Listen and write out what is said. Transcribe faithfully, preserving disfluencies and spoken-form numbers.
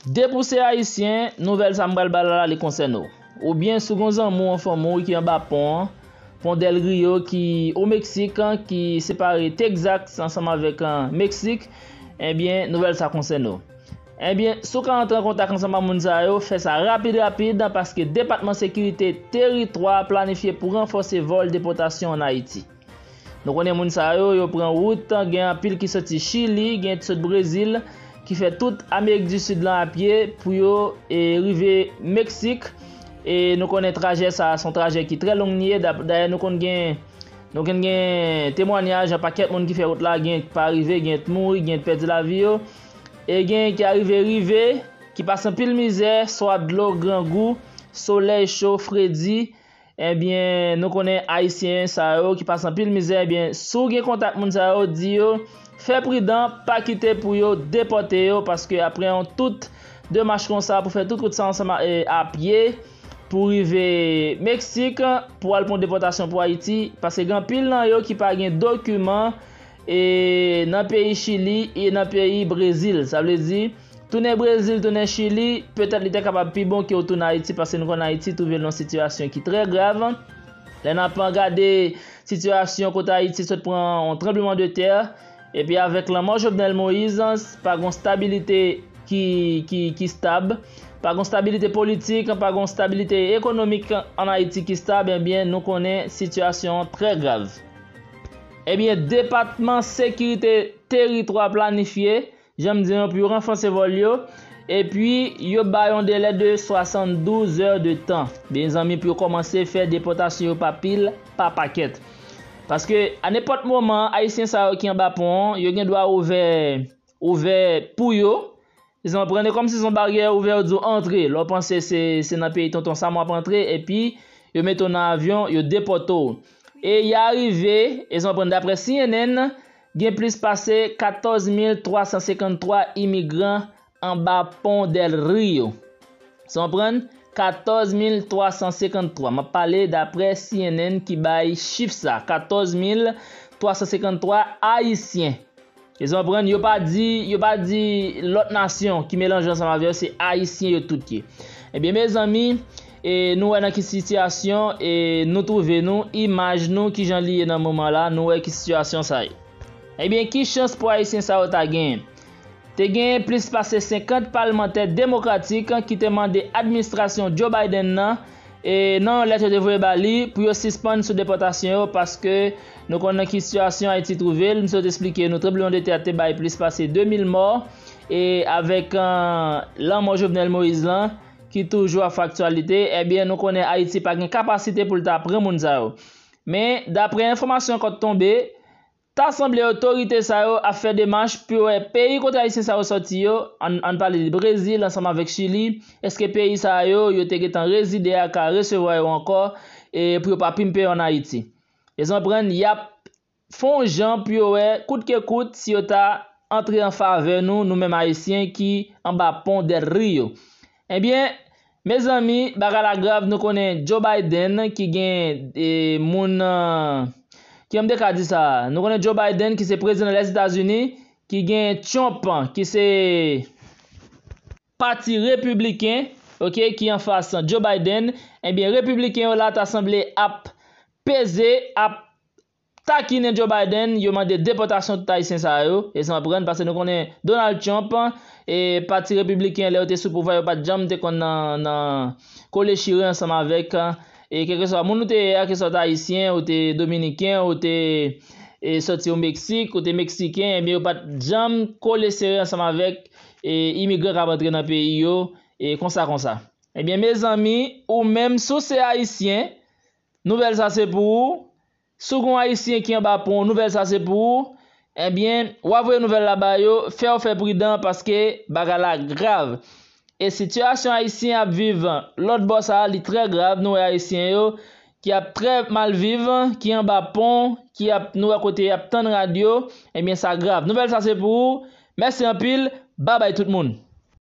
Depi w se Ayisyen, nouvèl sa m pral ba la, li konsène w. Oubyen si w gen zanmi w, yon fanmi w ki anba pon an, pon Del Rio ki o Meksik, ki separe Texas ansanm avèk, eh, Meksik, ebyen, nouvèl sa konsène w. Ebyen, si w ka antre an kontak ansanm ak moun sa yo, fè sa rapid, rapid, paske Depatman Sekirite Teritwa planifye pou ranfòse vòl depòtasyon ann Ayiti. Nou konnen moun sa yo, yo pran wout, gen anpil ki soti Chili, gen ki sot Brezil, ki fè tout Amerik di Sid lan a pye pou yo, e, rive Meksik. E nou konnen trajè sa a, se yon trajè ki trè long li ye. Dap-, dayè, nou konn gen, nou konn gen temwanyaj, yon pakèt moun ki fè wout la, gen ki pa rive, gen ki mouri, gen ki pèdi lavi yo. E gen ki arive rive, ki pase anpil mizè, swa dlo, grangou, solèy cho, fredi, Ebyen, nou konnen Ayisyen sa yo ki pase anpil mizè, ebyen, si w gen kontak moun sa yo, di yo, fè pridan, pa kite pou yo depòte yo, paske apre yon tout demach konsa, pou fè tout wout sa ansanm a, e, a pye, pou rive Meksik, pou al pran depòtasyon pou Ayiti, paske gen anpil nan yo ki pa gen dokiman, e, nan peyi Chili e nan peyi Brezil. Sa vle di, tounen Brezil, tounen Chili, petèt li te kapab pi bon ke w tounen Ayiti, paske nou konn Ayiti twouve l nan yon sitiyasyon ki trè grav. Lè n ap gade sitiyasyon kote Ayiti sot pran yon tranblemanntè, epi avèk lanmò Jovenel Moïse, pa gen stabilite ki, ki, ki stab, pa gen stabilite politik, pa gen stabilite ekonomik ann Ayiti ki stab, ebyen, nou konnen sitiyasyon an trè grav. Ebyen, Depatman Sekirite Teritwa planifye, jan m di nou, pou yo ranfòse vòl yo, epi yo ba yon delè de swasanndouz è de tan, mezanmi, pou yo kòmanse fè depòtasyon yo pa pil, pa pakèt. Paske, a nenpòt moman, Ayisyen sa yo ki anba pon an, yo gen dwa ouvè, ouvè pou yo, Ou konprann? E kòmsi se yon baryè ouvè, yo di w antre. Lè w panse se, se nan peyi tonton Sam w ap antre, epi yo mete w nan avyon, yo depòte w. E y a rive, ou konprann, daprè C N N, gen plis pase katòz mil twa san senkanntwa imigran anba pon Del Rio. Ou konprann? Katòz mil twa san senkanntwa. M ap pale daprè C N N ki bay chif sa. Katòz mil twa san senkanntwa Ayisyen. Ou konprann? Yo pa di, yo pa di lòt nasyon ki melanje ansanm avè yo, se Ayisyen yo tout ye. Ebyen, mezanmi, e, nou wè nan ki sitiyasyon, e, nou twouve nou, imaj nou, kijan li ye nan moman la, nou wè ki sitiyasyon sa ye. Ebyen, ki chans pou Ayisyen sa yo ta genyen? Te genyen plis pase senkant palmantè demokratik ki te mande administrasyon Joe Biden nan, e, nan yon lèt yo te voye ba li pou yo sispann sou depòtasyon yo, paske nou konn nan ki sitiyasyon Ayiti twouve l. M sot esplike nou, tranblemanntè a te bay plis pase de mil mò, e avèk, eh, lanmò Jovenel Moïse lan, ki toujou ap fè aktyalite, ebyen, nou konnen Ayiti pa gen kapasite pou l ta pran moun sa yo. Men, daprè enfòmasyon k ap tonbe, ta sanble otorite sa yo ap fè demach pou yo wè peyi kote Ayisyen sa yo sòti yo, ann, ann pale de Brezil ansanm avèk Chili, èske peyi sa yo, yo te gentan rezide a ka resevwa yo ankò, e pou yo pa pimpe ann Ayiti. Ou konprann? Y ap fè yon jan pou yo wè, kout ke kout, si yo ta antre an favè nou, nou menm Ayisyen ki anba pon Del Rio. Ebyen, mezanmi, bagay la grav, nou konnen Joe Biden ki gen, e, moun, eh, ki m te ka di sa, nou konnen Joe Biden ki se prezidan Lèzetazini, ki gen Trump ki se pati repibliken, oke, ki anfas Joe Biden, ebyen, repibliken yo la ta sanble ap peze, ap takinen Joe Biden, yo mande depòtasyon tout Ayisyen sa yo, ou konprann, paske nou konnen Donald Trump, e pati repibliken, lè yo te sou pouvwa, yo pa t janm te konn nan, nan kole chire ansanm avèk, e kèlkeswa moun ou te ye a, ke swa w te Ayisyen, ou te Dominiken, ou te, e, sòti o Meksik, ou te Meksiken, ebyen, yo pa t janm kole sere ansanm avèk, e, imigran k ap antre nan peyi yo, e konsa, konsa. Ebyen, mezanmi, ou menm, si w se Ayisyen, nouvèl sa se pou ou. Si w gen yon Ayisyen ki anba pon, nouvèl sa se pou ou. Ebyen, w a voye nouvèl la ba yo, fè yo fè pridan paske bagay la grav. E sitiyasyon Ayisyen ap viv lòt bò sa a, li trè grav. Nou wè Ayisyen yo ki ap trè mal viv, ki anba pon, ki ap, nou wè kote y ap tann rad yo. Ebyen, sa grav. Nouvèl sa se pou ou. Mèsi anpil. Babay tout moun.